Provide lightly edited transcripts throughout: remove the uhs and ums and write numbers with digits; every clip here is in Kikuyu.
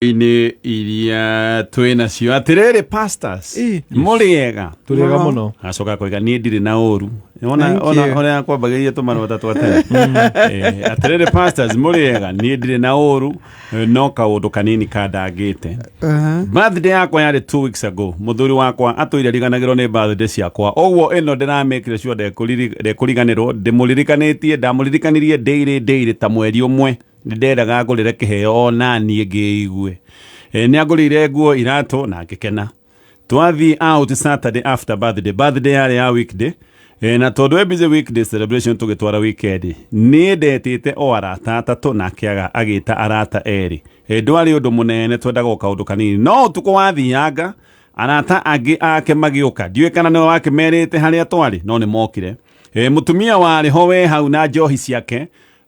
Inĩ iria twĩ nacio. Atĩrĩrĩ pastors, mũrĩ ega? Tũrĩ ega mũno. Acoka koiga niĩ ndirĩ na ũru. Ona Thank ona you. ũrĩa kwambagĩrĩria tũmarota twa tene. Atĩrĩrĩ pastors, mũrĩ ega? Niĩ ndirĩ na ũru, no kaũndũ kanini kandangĩte. Birthday yakwa yarĩ 2 weeks ago. Mũthuri wakwa atũire riganagĩrwo nĩ birthday ciakwa, ũguo ĩno ndĩramĩkire sure ndekũriganĩrwo. Ndĩmũririkanĩtie, ndamũririkanirie ndĩirĩ ndĩirĩ ta mweri ũmwe. Nĩ nderaga ngũrĩre kĩheo ona niĩ ngĩigue. Nĩ angũrĩire nguo, iratũ, na ngĩkena. Twathiĩ out Saturday after birthday. Birthday yarĩ ya weekday, na tondũ we busy weekday celebration, tũgĩtwara weekend. Niĩ ndetĩte o arata atatũ, nake agĩta arata erĩ. Ndwarĩ ũndũ mũnene, twendaga o kaũndũ kanini, no ũtukũ wathianga arata angĩ ake magĩũka. Ndiũĩ kana nĩwe wakĩmerĩte harĩa twarĩ, no nĩ mokire. Mũtumia warĩ ho we hau na njohi ciake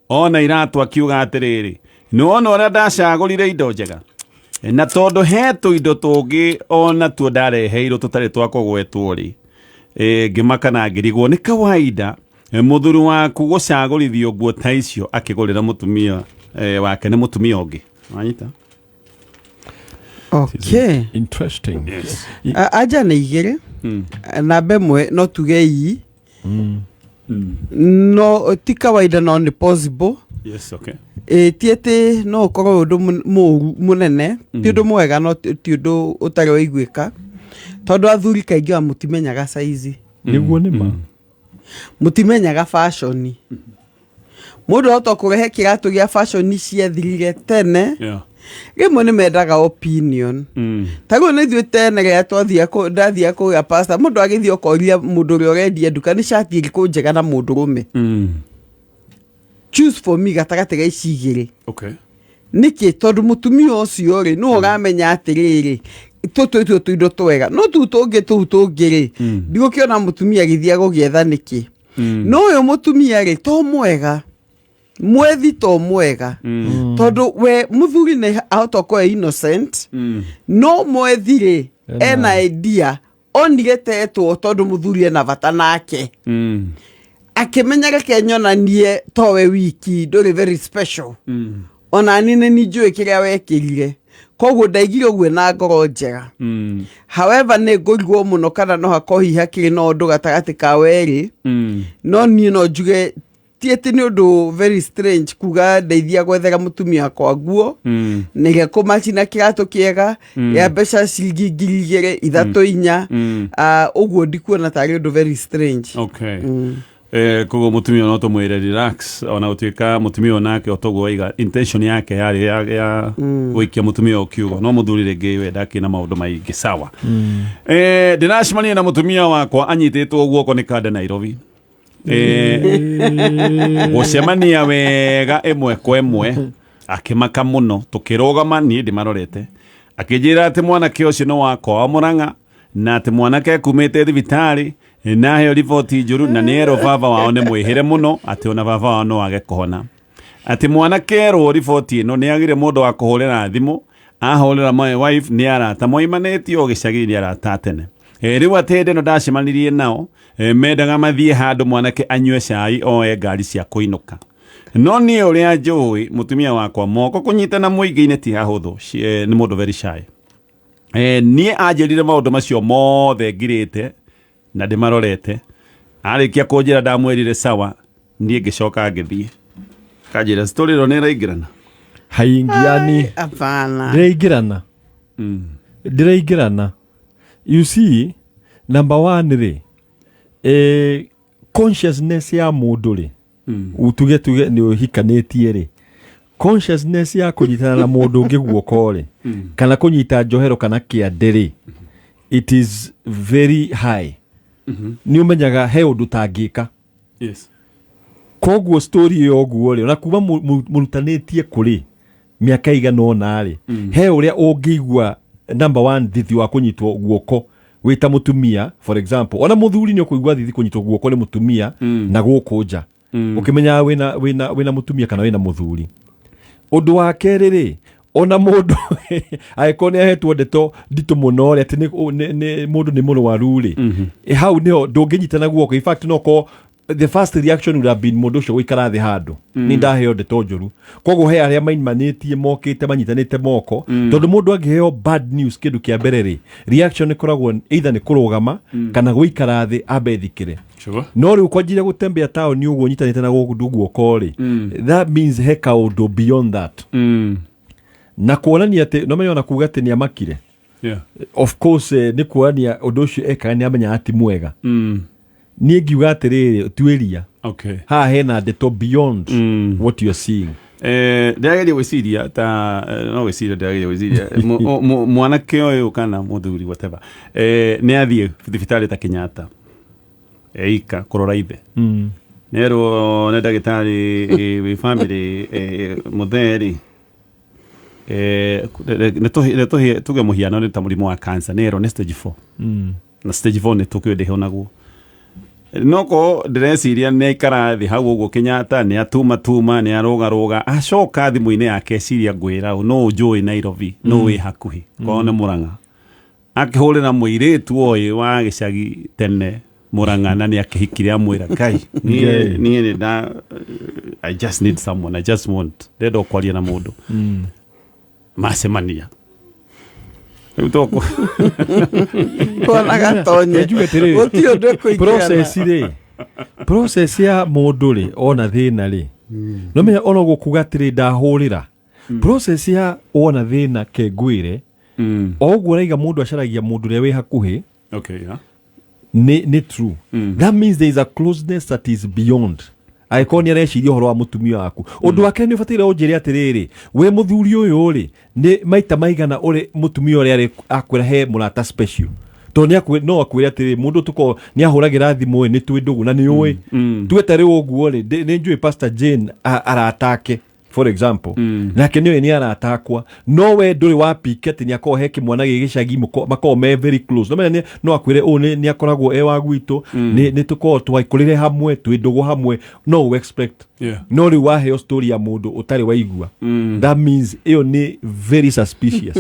ona iratũ akiuga atĩrĩrĩ, nĩwona ũrĩa ndacagũrire indo njega? Na tondũ he tũindo tũngĩ ona tuo ndareheirwo tũtarĩ twa kũgwetwo rĩ, ngĩmaka na ngĩrigwo nĩ kawaida mũthuri waku gũcagũrithio nguo ta icio akĩgũrĩra mũtumia wake nĩ mũtumia ũngĩ wanyita. Okay. Interesting. Yes. Anja nĩ igĩrĩ. Namba ĩmwe, no tuge ii, no ti kawaida, no nĩ possible. Yes, okay. Ĩ ti atĩ no ũkorwo ũndũ mũru mũnene, ti ũndũ mwega, no ti ũndũ ũtarĩ waiguĩka, tondũ athuri kaingĩ wa mũtimenyaga saizi. Nĩguo nĩ ma. Mũtimenyaga fashion. Mũndũ ahota kũrehe kĩratũ gĩa fashion ciathirire tene. Rĩmwe nĩ mendaga opinion. Ta rĩu nĩ ithuĩ tene rĩrĩa twathia ndathia kũrĩa pasta, mũndũ agĩthiĩ ũkoria mũndũ ũrĩa ũrendia nduka, nĩ cati ĩrĩkũ njega na mũndũrũme? Choose for me gatagatĩ ga ici igĩrĩ. Nĩkĩ? Tondũ mũtumia ũcio rĩ, nĩwe ũramenya atĩrĩrĩ, tũtũ ituo tũindo twega, no tũu tũngĩ, tũu tũngĩ rĩ, ndigũkĩona mũtumia agĩthiĩ gũgĩetha nĩkĩ. No ũyũ mũtumia rĩ, to mwega mwethi, to mwega, tondũ we mũthuri nĩ ahota gũkorwo e innocent, no mwethi rĩ, ena idea onire tetwo tondũ mũthuri ena bata nake. Akĩmenya reke nyonanie towe wiki ndũrĩ very special. Ona niĩ nĩ njũĩ kĩrĩa wekĩrire, koguo ndaigire ũguo na ngoro njega. However, nĩ ngũrigwo mũno kana no hakorwo hihi hakĩrĩ na ũndũ gatagatĩ ka werĩ. No niĩ no njuge ti atĩ nĩ ũndũ very strange kuga ndeithia gwethera mũtumia wakwa nguo nĩge kũmaci na kĩratũ kĩega ya mbeca ciringi 2000, 3, 4. Ah, ũguo ndikuona tarĩ ũndũ very strange. Okay. Koguo mũtumia no tũmwĩre relax, ona gũtuĩka mũtumia ũyũ nake otoguo waiga intention yake yarĩ ya gũikia mũtumia ũyũ kiugo, no mũthuri rĩngĩ we ndakĩna maũndũ maingĩ. Sawa. Ndĩracemania na mũtumia wakwa anyitĩtwo guoko nĩ kanda Nairobi. Gũcemania wega ĩmwe kwa ĩmwe, akĩmaka mũno. Tũkĩrũgama niĩ ndĩmarorete, akĩnjĩra atĩ mwanake ũcio nĩ wakwa wa Mũrang'a, na atĩ mwanake kumĩte thibitarĩ na aheo riboti njũru, na nĩ erwo baba wao nĩ mwĩhĩre mũno, atĩ ona baba wao no age kũhona, atĩ mwanake erwo riboti ĩno nĩ agire mũndũ wa kũhũrĩra thimũ, ahũrĩra my wife nĩ arata moimanĩtio gĩcagi, nĩ arata a tene. Rĩu atĩ hĩndĩ ĩno ndacemanirie nao, mendaga mathiĩ handũ mwanake anyue cai oe ngari cia kũinũka, no niĩ ũrĩa njũĩ mũtumia wakwa, moko kũnyitana mũingĩ-inĩ ti hahũthũ. Nĩ mũndũ very shy. Niĩ anjĩrire maũndũ macio mothe ngirĩte na ndĩmarorete. Arĩkia kũnjĩra, ndamwĩrire sawa, niĩ ngĩcoka ngĩthiĩ. Kanjĩra story ĩno nĩ ĩraingĩrana. Haingiani. Hapana. Ndĩraingĩrana, ndĩraingĩrana. You see, number one rĩ, consciousness ya mũndũ rĩ, tuge nĩ ũhikanĩtie rĩ, consciousness ya kũnyitana na mũndũ ũngĩ guoko rĩ, kana kũnyita njohero kana kĩande rĩ, it is very high. Nĩ ũmenyaga he ũndũ tangĩka. Koguo story ĩyo ũguo rĩ, ona kuma mũrutanĩtie kũrĩ mĩaka igana ũna rĩ, he ũrĩa ũngĩigua number one thithi wa kũnyitwo guoko wĩ ta mũtumia. For example, ona mũthuri nĩ ũkũigua thithi kũnyitwo guoko nĩ mũtumia na gũkũ nja, ũkĩmenyaga wĩna mũtumia kana wĩna mũthuri. Ũndũ wa kerĩ rĩ, ona mũndũ angĩkorwo nĩ ahetwo ndeto nditũ mũno rĩ, atĩ nĩ mũndũ nĩ mũrwaru rĩ, hau nĩho ndũngĩnyitana guoko. In fact, no korwo The first reaction would have been mũndũ ũcio gũikara thĩ handũ nĩ ndaheo ndeto njũru. Koguo he arĩa maimanĩtie mokĩte manyitanĩte moko, tondũ mũndũ angĩheo bad news, kĩndũ kĩa mbere rĩ, reaction ĩkoragwo either nĩ kũrũgama kana gũikara thĩ ambe thikĩre. No rĩu kwanjia gũtembea taũni ũguo nyitanĩte na gũkũ guoko rĩ, that means he kaũndũ beyond that. Na kuonania atĩ no menya ona kuga atĩ nĩ amakire, of course, nĩ kuonania ũndũ ũcio ekaga nĩ amenyaga ti mwega. Niĩ ngiuga atĩrĩrĩ, tuĩria haha hena ndeto beyond what you are seeing. Ndĩrageria gwĩciria ta no gwĩciria ndĩrageria gwĩciria mwanake ũyũ kana mũthuri, whatever, nĩ athiĩ thibitarĩ ta Kenyatta eika kũrora ithe, nerwo nĩ ndagĩtarĩ, wĩ family, mũthee rĩ, nĩ tuge mũhiano nĩ ta mũrimũ wa cancer, nĩ erwo nĩ stage 4, na stage 4 nĩ tũkĩũĩ ndĩhonagwo. Noko ndĩreciria nĩ aikara thĩ hau ũguo Kenyatta, nĩ atuma tuma, nĩ arũgarũga, acoka thimũ-inĩ yake eciria ngwĩra no njũĩ Nairobi no wĩ hakuhĩ korwo nĩ Mũrang'a, akĩhũrĩra mũirĩtu ũyũ wa gĩcagi tene Mũrang'a na nĩ akĩhikire, amwĩra, "Kai, niĩ nĩ nda I just need someone, I just want, ndĩrenda kwaria na mũndũ." Macemania rĩu toko. Kona gatonye. Njuge atĩrĩrĩ, gũtirĩ ũndũ ĩkũingĩrana. Process rĩ, process ya mũndũ rĩ, ona thĩna rĩ, no menya ona ũguo kuga atĩrĩ ndahũrĩra, process ya wona thĩna ke ngwĩre, o ũguo ũraiga mũndũ acaragia mũndũ ũrĩa wĩ hakuhĩ. Nĩ true. That means there is a closeness that is beyond. Angĩkorwo nĩ areciria ũhoro wa mũtumia waku, ũndũ wake nĩ ũbataire ũnjĩre atĩrĩrĩ, wĩ mũthuri ũyũ rĩ, nĩ maita maigana ũrĩ mũtumia ũrĩa arĩ akwĩra he mũrata special, tondũ no akwĩre atĩrĩ, mũndũ tũkorwo nĩ ahũragĩra thimũ ĩ, nĩ twĩ ndũgũ na nĩ ũĩ tuge ta rĩu ũguo rĩ, nĩ njũĩ Pastor Jane aratake, for example, nake nĩ ũĩ nĩ aratakwa, no we ndũrĩ wa pike atĩ nĩ akorwo he kĩmwana gĩ gĩcagi makorwo me very close. No menya no akwĩre ũũ nĩ akoragwo e wa gwitũ, nĩ tũkorwo twakũrĩre hamwe, twĩ ndũgũ hamwe, no ũ expect. No rĩu waheo story ya mũndũ ũtarĩ waigua, that means ĩyo nĩ very suspicious.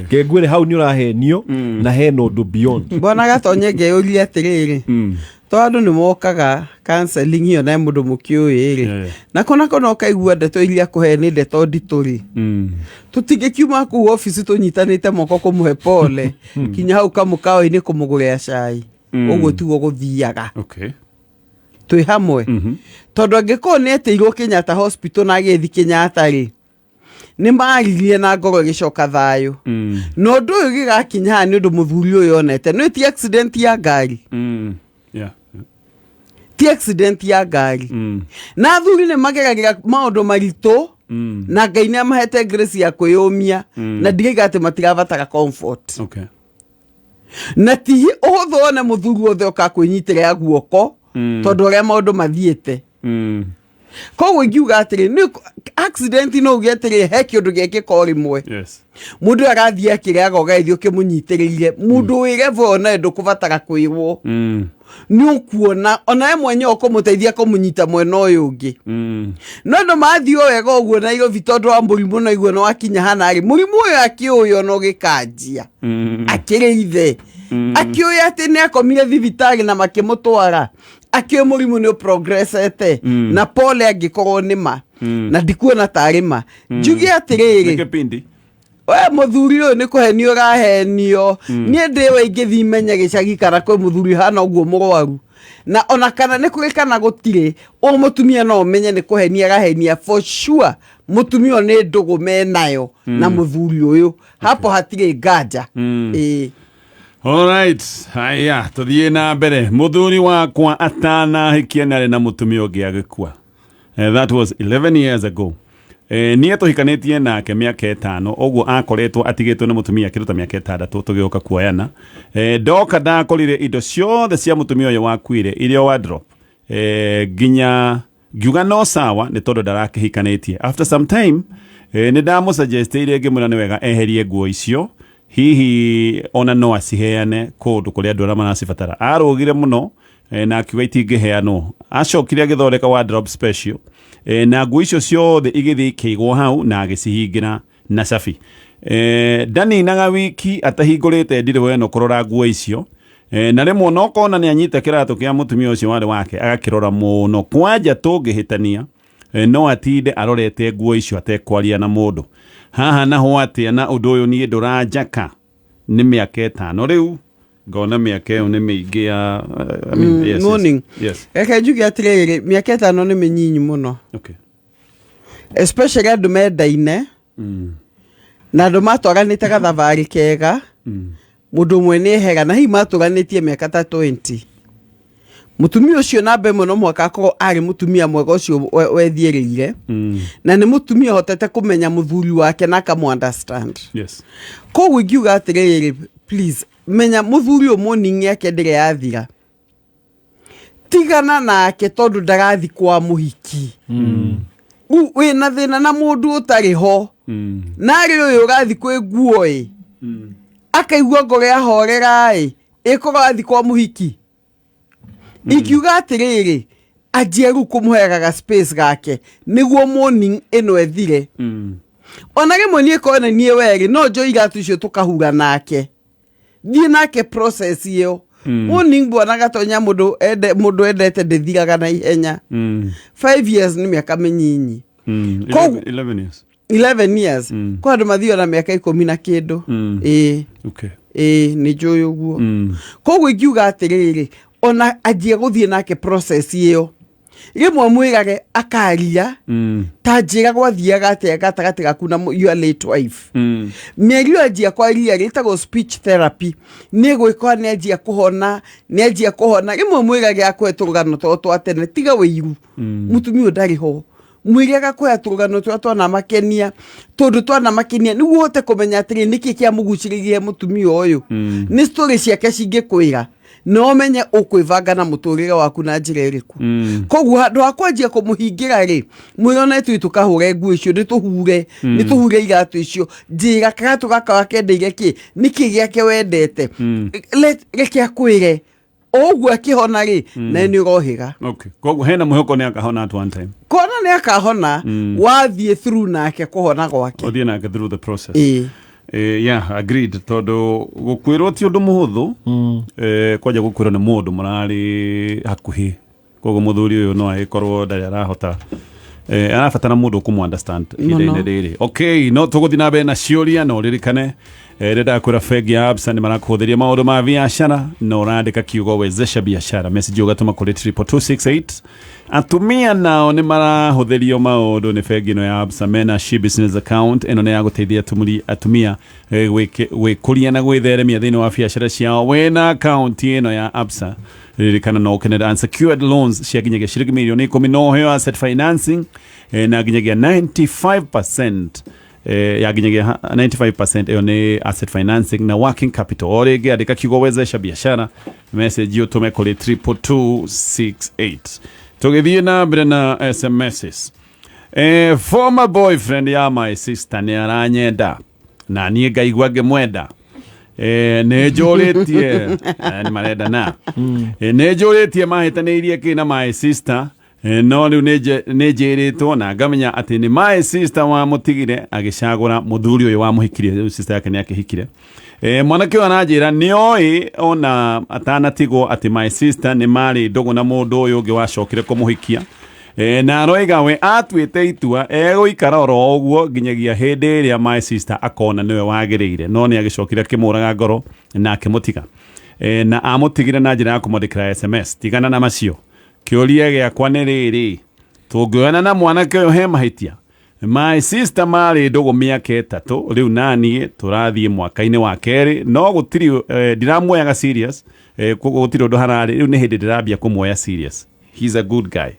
Kengwĩre hau nĩ ũrahenio na hena ũndũ beyond. Mbona gatonye ngeyũria atĩrĩrĩ, to andũ nĩ mokaga counseling ĩyo na mũndũ mũkĩũĩ rĩ, nako nako no kaigua ndeto iria kũhe nĩ ndeto nditũ rĩ, tũtingĩkiuma kũu obici tũnyitanĩte moko kũmũhe pole kinya hau kamũkawa-inĩ kũmũgũrĩra cai. Ũguo tiguo gũthiaga. Twĩ hamwe, tondũ angĩkorwo nĩ etĩirwo Kenyatta Hospital na agĩthi Kenyatta rĩ, nĩ maririe na ngoro ĩgĩcoka thayũ. Na ũndũ ũyũ gĩgakinya haha nĩ ũndũ mũthuri ũyũ onete nĩ ti accident ya ngari. Ti accident ya ngari. Na athuri nĩ mageragĩra maũndũ maritũ, na Ngai nĩ amahete grace ya kwĩyũmia, na ndiraiga atĩ matirabatara comfort. Na ti ũhũthũ one mũthuri wothe ũka kwĩnyitĩrĩra guoko, tondũ ũrĩa maũndũ mathiĩte. Koguo ingiuga atĩrĩ, nĩ accident, no uge atĩrĩ he kĩũndũ gĩekĩka o rĩmwe. Mũndũ ũyũ arathiĩ akĩrĩaga, ũgagĩthiĩ ũkĩmũnyitĩrĩire mũndũ wĩ level ĩyo, nawe ndũkũbatara kwĩrwo, nĩ ũkuona ona we mwenyewe ũkũmũteithia kũmũnyita mwena ũyũ ũngĩ. No andũ mathiĩ o wega ũguo Nairobi tondũ wa mũrimũ, na igua nĩ wakinya hana rĩ, mũrimũ ũyũ akĩũĩ ona ũgĩkanjia, akĩrĩ ithe akĩũĩ atĩ nĩ akomire thibitarĩ na makĩmũtwara, akĩũĩ mũrimũ nĩ ũprogressete. Na pole angĩkorwo nĩ ma, na ndikuona tarĩ ma, njuge atĩrĩrĩ, Nĩ kĩpindi. We mũthuri ũyũ nĩ kũhenio ũrahenio. Niĩ ndĩwe ingĩthiĩ menye gĩcagi kana kwĩ mũthuri hana ũguo mũrwaru, na ona kana nĩ kũrĩ kana gũtirĩ, ũyũ mũtumia no ũmenye nĩ kũhenia arahenia. For sure mũtumia ũyũ nĩ ndũgũ menayo na mũthuri ũyũ, hapo hatirĩ nganja. Ĩĩ. Alright, haya tuthiĩ na mbere. Mũthuri wakwa atanahikia nĩ arĩ na mũtumia ũngĩ agĩkua. That was 11 years ago. Niĩ tũhikanĩtie nake mĩaka 5 ũguo, akoretwo atigĩtwo nĩ mũtumia kĩndũ ta mĩaka 6 tũgĩũka kuoyana. Ndoka ndakorire indo ciothe cia mũtumia ũyũ wakuire iria wardrobe. Nginya ngiuga no sawa, nĩ tondũ ndarakĩhikanĩtie. After some time, nĩ ndamũsuggestĩire ngĩmwĩra nĩ wega eherie nguo icio, hihi ona no aciheane kũndũ kũrĩa andũ arĩa maracibatara. Arũgire mũno, na akiuga itingĩheanwo. Acokire agĩthondeka wardrobe special, na nguo icio ciothe igĩthiĩ ikĩigwo hau na agĩcihingĩra na cabi. Ndaninaga wiki atahingũrĩte ndirĩho ĩno kũrora nguo icio. Na rĩmwe no kona nĩ anyita kĩratũ kĩa mũtumia ũcio warĩ wake agakĩrora mũno. Kwanja tũngĩhĩtania, no atinde arorete nguo icio atekwaria na mũndũ. Haha naho atĩa na ũndũ ũyũ niĩ ndũranjaka nĩ mĩaka 5 rĩu, ngona mĩaka ĩyo nĩ mĩingĩ ya I mean, yes, Morning. Yes. Reke njuge atĩrĩrĩ, mĩaka 5 nĩ mĩnyinyi mũno. Okay. Especially andũ mendaine na andũ matwaranĩte gathabarĩ kega, mũndũ ũmwe nĩ ehera na hihi matũranĩtie mĩaka ta 20. Mũtumia ũcio namba ĩmwe no mũhaka akorwo arĩ mũtumia mwega ũcio wethiĩrĩire, na nĩ mũtumia ũhotete kũmenya mũthuri wake na akamũ understand. Yes. Koguo ingiuga atĩrĩrĩ, please menya mũthuri ũyũ morning yake ndĩrĩ yathira, tigana nake tondũ ndarathi kwa mũhiki. Rĩu wĩna thĩna na mũndũ ũtarĩ ho, narĩ ũyũ ũrathi kwĩ nguo ĩ, akaigua ngoro yahorera ĩ, ĩkorwo athi kwa mũhiki. Ingiuga atĩrĩrĩ, anjie rĩu kũmũheaga space gake nĩguo morning ĩno ĩthire. Ona rĩmwe niĩ korwo nĩ niĩ werĩ no njoe iratũ icio tũkahura nake, thiĩ nake process ĩyo. Morning bwana gatonya mũndũ ende, mũndũ endete ndĩthiraga na ihenya. 5 years nĩ mĩaka mĩnyinyi. 11 years. 11 years. Kwa andũ mathiaga na mĩaka 10 na kĩndũ. Ĩĩ. Okay. Ĩĩ, nĩ njũĩ ũguo. Koguo ingiuga atĩrĩrĩ, ona anjie gũthiĩ nake process ĩyo, rĩmwe mwĩrage akaria, ta njĩra gwathiaga atĩa gatagatĩ gaku na your late wife. Mĩario anjia kwaria rĩtagwo speech therapy, nĩ gwĩkwa nĩ anjia kũhona, nĩ anjia kũhona. Rĩmwe mwĩrage akũhe tũrũgano tũrĩa twa tene, tiga wĩiru, mũtumia ũyũ ndarĩ ho. Mwĩre agakũhe tũrũgano tũrĩa twanamakenia, tondũ twanamakenia nĩguo ũhote kũmenya atĩrĩ nĩkĩ kĩamũgucĩrĩirie mũtumia ũyũ. Nĩ story ciake cingĩkwĩra na ũmenye ũkwĩbanga na mũtũrĩre waku na njĩra ĩrĩkũ. Koguo handũ ha kwanjia kũmũhingĩra rĩ, mwĩre ona ithuĩ tũkahũre nguo icio, nĩ tũhure iratũ icio, njĩra karatũ gaka wakendeire kĩ, nĩkĩ gĩake wendete. Reke akwĩre o ũguo akĩhona rĩ, nawe nĩ ũrohĩga. Okay. Koguo hena mwĩhoko nĩ akahona at one time. Kona nĩ akahona, wathiĩ through nake kũhona gwake. Ũthiĩ nake through the process. Ĩĩ. Yeah, agreed, tondũ gũkwĩrwo ti ũndũ mũhũthũ. Kwanja gũkwĩrwo nĩ mũndũ mũrarĩ hakuhĩ, koguo mũthuri ũyũ no agĩkorwo ndarĩ arahota, arabatara mũndũ ũkũmũ understand ihinda-inĩ rĩrĩ. Okay, no tũgũthiĩ na mbere na ciũria, no ũririkane, rĩrĩa ndakwĩra bengi ya Absa nĩ marakũhũthĩria maũndũ ma biacara, na ũrandĩka kiugo wezesha biashara message ũgatũma kũrĩ 22268. Atumia nao nĩ marahũthĩrio maũndũ nĩ bengi ĩno ya Absa, mena She Business Account ĩno nĩ ya gũteithia atumia gwĩkũria na gwĩtheremia thĩinĩ wa biacara ciao. Wĩna account ĩno ya Absa, ririkana no ũkenere unsecured loans cia nginyagia ciringi mirioni 10, no ũheo asset financing, na nginyagia 95%, ya nginyagia 95% ĩyo nĩ asset financing na working capital. O rĩngĩ andĩka kiugo wezesha biashara message ũtũme kũrĩ 22268. Tũgĩthiĩ na mbere na SMSs. Former boyfriend ya my sister nĩ aranyenda na niĩ ngaigua ngĩmwenda. Nĩ njũrĩtie, nĩ marenda na. Nĩ njũrĩtie mahĩtanĩirie kĩ na my sister, no rĩu nĩ njĩrĩtwo na ngamenya atĩ nĩ my sister wamũtigire agĩcagũra mũthuri ũyũ wamũhikirie, rĩu sister yake nĩ akĩhikire. Mwanake ũyũ aranjĩra nĩoĩ ona atanatigwo atĩ my sister nĩ marĩ ndũgũ na mũndũ ũyũ ũngĩ wacokire kũmũhikia. Na aroiga we atuĩte itua egũikara oro ũguo nginyagia hĩndĩ ĩrĩa my sister akona nĩwe wagĩrĩire, no nĩ agĩcokire akĩmũraga ngoro na akĩmũtiga. Na amũtigire na njĩra ya kũmwandĩkĩra SMS. Tigana na macio. Kĩũria gĩakwa nĩ rĩrĩ, tũngĩoyana na mwanake ũyũ he mahĩtia? My sister marĩ ndũgũ mĩaka 3 rĩu, naniĩ tũrathiĩ mwaka-inĩ wa kerĩ, no gũtirĩ, ndiramuoyaga serious, koguo gũtirĩ ũndũ hararĩ, rĩu nĩ hĩndĩ ndĩrambia kũmuoya serious. He's a good guy.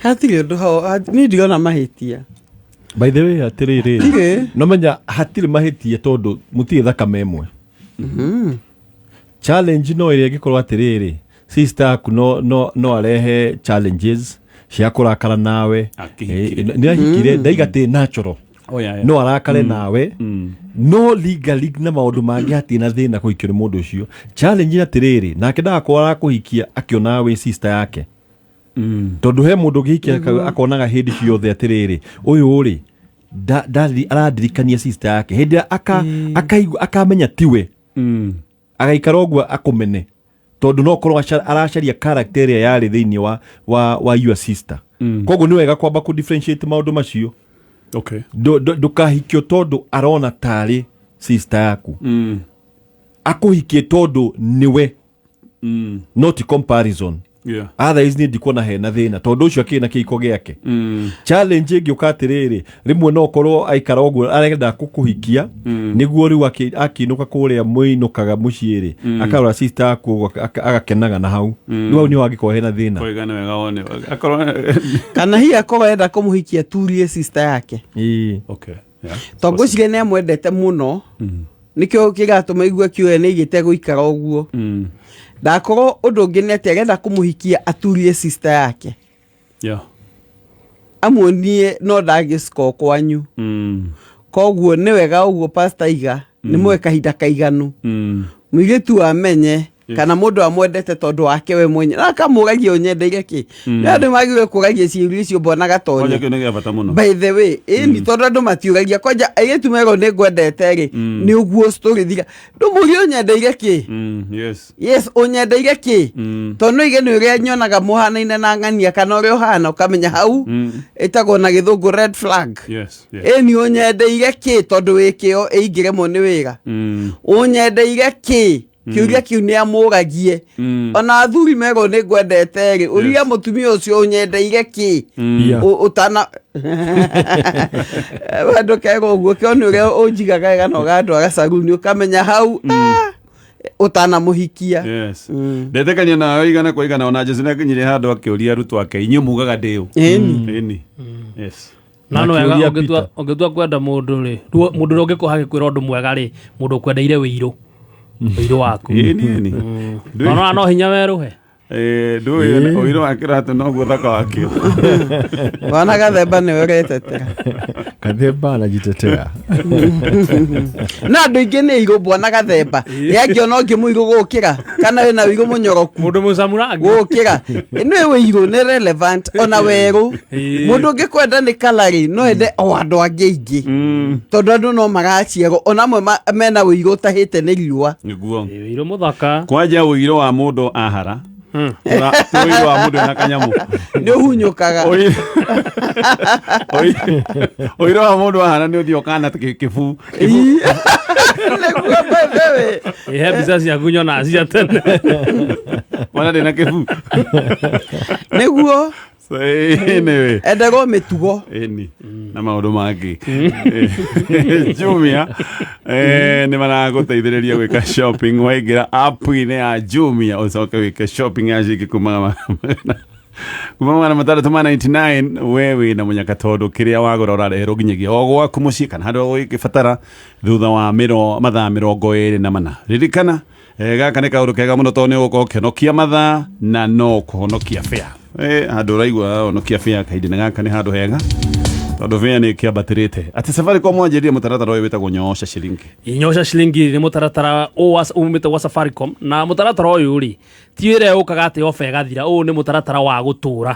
Hatirĩ ũndũ hau, niĩ ndirona mahĩtia. By the way, atĩrĩrĩ, Ndirĩ. no menya hatirĩ mahĩtia tondũ mũtirĩ thakame ĩmwe. Challenge no ĩrĩa ĩngĩkorwo atĩrĩrĩ, sister yaku no arehe challenges cia kũrakara nawe. Akĩhikire. Nĩ ahikire, ndaiga atĩ natural. Oh, yeah, yeah. No arakare nawe. No legally na maũndũ mangĩ hatirĩ na thĩna kũhikio nĩ mũndũ ũcio. Challenge nĩ atĩrĩrĩ, nake ndagakorwo arakũhikia akĩonaga wĩ sister yake. Tondũ he mũndũ ũngĩhikia akonaga hĩndĩ ciothe atĩrĩrĩ, ũyũ rĩ, arandirikania sister yake. Hĩndĩ ĩrĩa akaigua, akamenya tiwe. Agaikara ũguo akũmene. Tondũ no korwo aracaria character ĩrĩa yarĩ thĩinĩ wa your sister. Koguo nĩ wega kwamba kũ differentiate maũndũ macio. Ndũkahikio tondũ arona tarĩ sister yaku. Akũhikie tondũ nĩwe, not comparison. Otherwise niĩ ndikuona hena thĩna tondũ ũcio akĩrĩ na kĩhiko gĩake. Challenge ĩngĩũka atĩrĩrĩ, rĩmwe no ũkorwo aikara ũguo arenda kũkũhikia nĩguo rĩu akĩinũka kũrĩa mũinũkaga mũciĩ rĩ, akarora sister yaku ũguo agakenaga na hau. Rĩu hau nĩho angĩkorwo hena thĩna. Koiga nĩ wega wone akorwo Kana hihi akorwo enda kũmũhikia turie sister yake. Ĩĩ. Okay, yeah. Tondũ ngwĩciria nĩ amwendete mũno, nĩkĩo kĩratũma igue kiuge nĩ aigĩte gũikara ũguo. Ndakorwo ũndũ ũngĩ nĩ atĩ arenda kũmũhikia aturie sister yake. Amuonie no ndangĩciko kwanyu. Koguo nĩ wega ũguo pastor iga nĩ muoe kahinda kaiganu. Mũirĩtu amenye kana mũndũ amwendete tondũ wake we mwenye na akamũragia ũnyendeire kĩ. Nĩ andũ magĩrĩirwo kũragia ciũria icio mbona Kwanja gatonya. kĩu nĩ gĩa bata mũno. By the way, ĩni tondũ andũ matiũragia kwanja airĩtu merwo nĩ ngwendete rĩ, nĩ ũguo story thira. Ndũmũrie ũnyendeire kĩ. Yes. Yes, ũnyendeire kĩ. Tondũ no ige nĩ ũrĩa nyonaga mũhanaine na ng'ania kana ũrĩa ũhana ũkamenya hau ĩtagwo na gĩthũngũ red flag. Yes. Ĩni ũnyendeire kĩ tondũ wĩ kĩo ĩingĩremwo nĩ wĩra. Ũnyendeire kĩ. Kĩũria kĩu nĩ amũragie. Ona athuri merwo nĩ ngwendete rĩ, ũria mũtumia ũcio ũnyendeire kĩ. Yeah. Ũtana we ndũkerwo ũguo kĩo nĩ ũrĩa ũnjigaga wega na ũgandwara caruni ũkamenya hau, ũtanamũhikia. Yes. Ndetĩkania nawe igana kwa igana. Ona Jesu nĩakinyire handũ akĩũria arutwo ake, inyuĩ mugaga ndĩ ũ? Ĩni. Ĩni. Yes. Na no wega Makĩũria ũngĩtua Peter. Ũngĩtua kwenda mũndũ rĩ, mũndũ ũrĩa ũngĩkũha gĩkwĩra ũndũ mwega rĩ, mũndũ ũkwendeire wĩirũ wĩirũ waku. Ĩni ĩni. Ona no hinya werũhe. Ndũĩ ũirũ wa kĩratũ noguo thaka wakĩo. Wana gathemba nĩwe ũretetera. Kathemba anajitetea. Na andũ aingĩ nĩ airũ bwana gathemba nĩ angĩona ũngĩ mũirũ gũkĩra kana wĩna ũirũ mũnyoroku Mũndũ mũcamurangi. gũkĩra nĩ ũirũ nĩ relevant ona werũ. Mũndũ ũngĩkwenda nĩ kalari no ende o andũ angĩ aingĩ tondũ andũ no magaciarwo ona amwe mena ũirũ ũtahĩte nĩ riũa. Nĩguo. Wĩirũ mũthaka. Kwanja ũirũ wa mũndũ ahara ti ũirũ wa mũndũ wĩna kanyamũ. Nĩ ũhunyũkaga. Ũirũ wa mũndũ ahara nĩ ũthiĩ ũkana kĩbu. Nĩguo by the way. Ihe mbica ciaku nyona cia tene. Wona ndĩna kĩbu. Nĩguo. So, anyway. Enderwo mĩtugo. Ĩni na maũndũ mangĩ Jumia nĩ maragũteithĩrĩria gwĩka shopping. Waingĩra app-inĩ ya Jumia ũcoke wĩke shopping ya ciringi kuma 699, we wĩna mũnyaka tondũ kĩrĩa wagũra ũrareherwo nginyagia o gwaku mũciĩ kana handũ ũgĩbatara thutha wa mathaa 24. Ririkana gaka nĩ kaũndũ kega mũno tondũ nĩ ũgũkorwo ũkĩhonokia mathaa na no kũhonokia fare. Handũ ũraigua honokia fare kahinda-inĩ gaka nĩ handũ hega tondũ fare nĩ ĩkĩambatĩrĩte atĩ Safaricom wanjĩrĩrie mũtaratara ũyũ wĩtagwo Nyoosha Shilingi. Nyoosha Shilingi nĩ mũtaratara umĩte gwa Safaricom, na mũtaratara ũyũ rĩ ti ĩrĩa yũkaga atĩ ofa ĩgathira. Ũyũ nĩ mũtaratara wa gũtũra,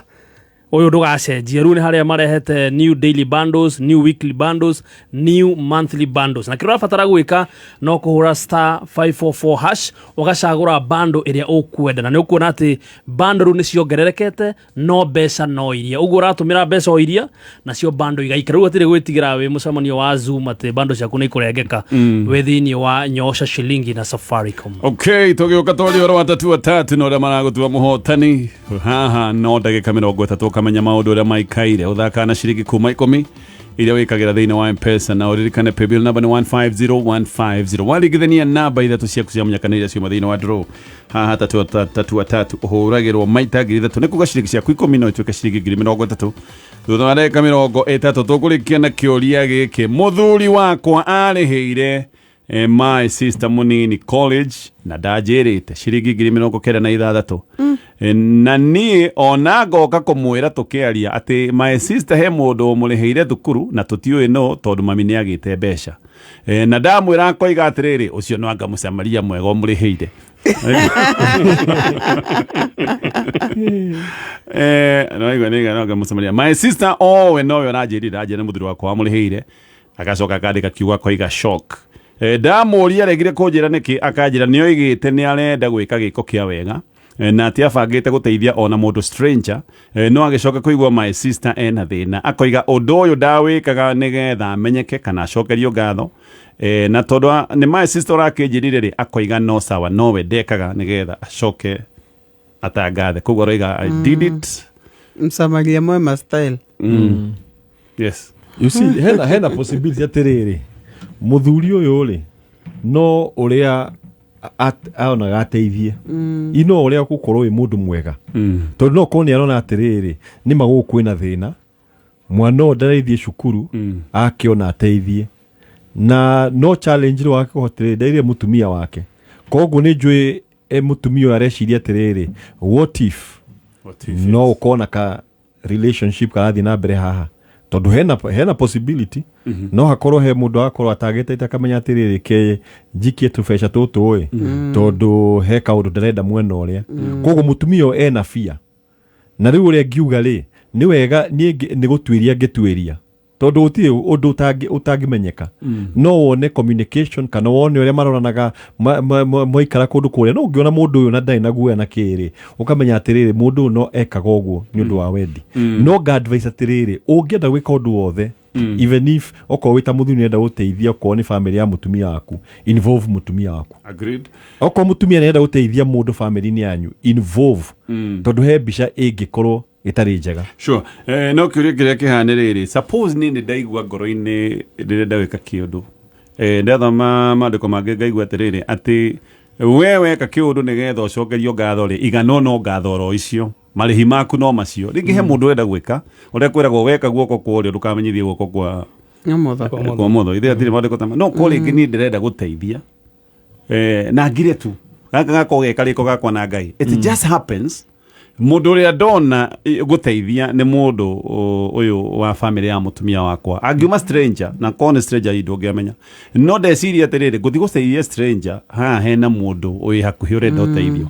ũyũ ndũgacenjia. Rĩu nĩ harĩa marehete new daily bundles, new weekly bundles, new monthly bundles, na kĩrĩa ũrabatara gwĩka no kũhũra *544# ũgacagũra bundle ĩrĩa ũkwenda, na nĩ ũkuona atĩ bundle rĩu nĩ ciongererekete no mbeca no iria ũguo ũratũmĩra mbeca o iria nacio bundle igaikara. Rĩu hatirĩ gwĩtigĩra wĩ mũcemanio wa Zoom atĩ bundle ciaku nĩ ikũrengeka wĩ thĩinĩ wa Nyoosha Shilingi na Safaricom. Okay, tũgĩũka twaria ũhoro wa tatu watatu na ũrĩa maragũtua mũhotani haha no ndagĩka 30 ũkamenya maũndũ ũrĩa maikaire. Ũthakaga na ciringi kuma 10 iria wĩkagĩra thĩinĩ wa Mpesa, na ũririkane paybill number nĩ 150150. Waringithania namba ithatũ ciaku cia mũnyaka na iria ciuma thĩinĩ wa draw haha tatu watatu ũhũragĩrwo maita 3000, nĩ kuga ciringi ciaku 10 no ituĩke ciringi 30,000 thutha wa ndagĩka 30. Tũkũrĩkia na kĩũria gĩkĩ: mũthuri wakwa arĩhĩire my sister munini college na ndanjĩrĩte ciringi 96,000. Na niĩ ona ngoka kũmwĩra tũkĩaria atĩ my sister he mũndũ ũmũrĩhĩire thukuru na tũtiũĩ no tondũ mami nĩ agĩte mbeca. Na ndamwĩra akoiga atĩrĩrĩ, ũcio no anga mũcamaria mwega ũmũrĩhĩire. No igua nĩ no anga mũcamaria my sister owe nowe ũranjĩrire anjĩra nĩ mũthuri wakwa wamũrĩhĩire. Agacoka akandĩka kiugo akoiga shock. Ndamũria aregire kũnjĩra nĩkĩ, akanjĩra nĩ oigĩte nĩ arenda gwĩka gĩko kĩa wega, na atĩ abangĩte gũteithia ona mũndũ stranger, no agĩcoka kũigua my sister ena thĩna, akoiga ũndũ ũyũ ndawĩkaga nĩgetha amenyeke kana acokerio ngatho, na tondũ nĩ my sister ũrakĩnjĩrire rĩ, akoiga no sawa, nowe ndekaga nĩgetha acoke atangathe. Koguo aroiga, "I did it." Msamaria mwema style. Yes. You see, hena possibility atĩrĩrĩ, mũthuri ũyũ rĩ, no ũrĩa aonaga ateithie ino ũrĩa gũkorwo wĩ mũndũ mwega, tondũ no korwo nĩ arona atĩrĩrĩ, nĩ ma gũkũ kwĩna thĩna, mwana ũyũ ndarathiĩ cukuru, akĩona ateithie, na no challenge rĩ wake atĩrĩrĩ, ndaire mũtumia wake. Koguo nĩ njũĩ, mũtumia ũyũ areciria atĩrĩrĩ, what if? What if? No ũkorwo na ka relationship karathiĩ na mbere haha, tondũ hena possibility no hakorwo he mũndũ agakorwo atagĩte, akamenya atĩrĩrĩ, ke njikie tũbeca tũtũ ĩ, tondũ he kaũndũ ndĩrenda mwena ũrĩa. Koguo mũtumia ũyũ ena bia, na rĩu ũrĩa ngiuga rĩ, nĩ wega niĩ nĩ gũtuĩria ngĩtuĩria, tondũ gũtirĩ ũndũ ũtangĩmenyeka. No wone communication kana wone ũrĩa maroranaga mwaikara kũndũ kũrĩa, no ũngĩona mũndũ ũyũ na ndarĩ na guoya na kĩrĩ, ũkamenya atĩrĩrĩ, mũndũ ũyũ no ekaga ũguo nĩ ũndũ wa wendi. No nga advice atĩrĩrĩ, ũngĩenda gwĩka ũndũ wothe, even if okorwo wĩ ta mũthuri nĩenda gũteithia, okorwo nĩ family ya mũtumia waku, involve mũtumia waku. Agreed. Okorwo mũtumia nĩarenda gũteithia mũndũ family-inĩ yanyu, involve, tondũ he mbica ĩngĩkorwo ĩtarĩ njega. Sure. No kĩũria kĩrĩa kĩhana rĩrĩ, suppose niĩ nĩ ndaigua ngoro-inĩ ndĩrenda gwĩka kĩũndũ, ndathoma maandĩko mangĩ ngaigua atĩrĩrĩ, atĩ we weka kĩũndũ nĩgetha ũcokerio ngatho rĩ, igano no ngatho oro icio, marĩhi maku no macio. Rĩngĩ he mũndũ ũrenda gwĩka ũrĩa kwĩragwo weka guoko kwa ũrĩo ndũkamenyithie guoko kwa Nyamotho. kwa motho. Ithe atirĩ maandĩko ta no ko rĩngĩ niĩ ndĩrenda gũteithia, na ngire tu gaka gakorwo ge karĩko gakwa na Ngai. It just happens mũndũ ũrĩa ndona gũteithia nĩ mũndũ ũyũ wa family ya mũtumia wakwa. Angiuma stranger, na korwo nĩ stranger ndũngĩamenya, no ndeciria atĩrĩrĩ, ngũthiĩ gũteithia stranger haha hena mũndũ wĩ hakuhĩ ũrenda ũteithio.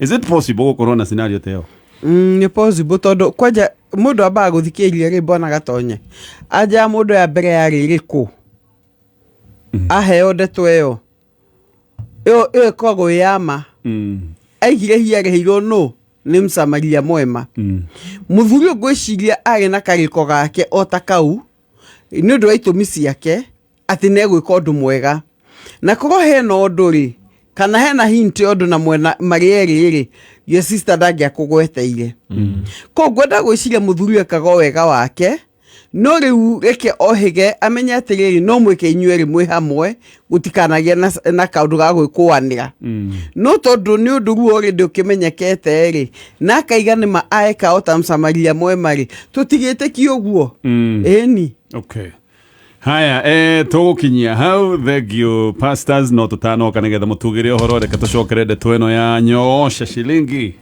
Is it possible gũkorwo na scenario ta ĩyo? Nĩ possible, tondũ kwanja mũndũ ambaga gũthikĩrĩria rĩ, mbona gatonye anja ya mũndũ ya mbere yarĩ ĩrĩkũ aheo ndeto ĩyo, ĩyo ĩkoragwo ĩ ya ma. Aigire hinya arĩhĩirwo nũ nĩ msamaria mwema. Mũthuri ũyũ ngwĩciria arĩ na karĩko gake o ta kau nĩ ũndũ wa itũmi ciake atĩ nĩ egwĩka ũndũ mwega, na korwo hena ũndũ rĩ, kana hena hint ya ũndũ na mwena marĩ erĩ rĩ, your sister ndangĩakũgweteire. Koguo ngwenda gwĩciria mũthuri ekaga o wega wake, no rĩu reke ohĩge amenye atĩrĩrĩ, no mwĩke inyuĩ erĩ mwĩ hamwe, gũtikanagĩe na kaũndũ ga gwĩkũanĩra. No tondũ nĩ ũndũ ruo already ũkĩmenyekete rĩ, na akaiga nĩ ma aeka o ta msamaria mwema rĩ, tũtigĩtĩkie ũguo. Ĩni. Okay. Haya, tũgũkinyia hau. Thank you, pastors. No tũtanoka nĩgetha mũtugĩre ũhoro, reke tũcokere ndeto ĩno ya nyoosha shilingi.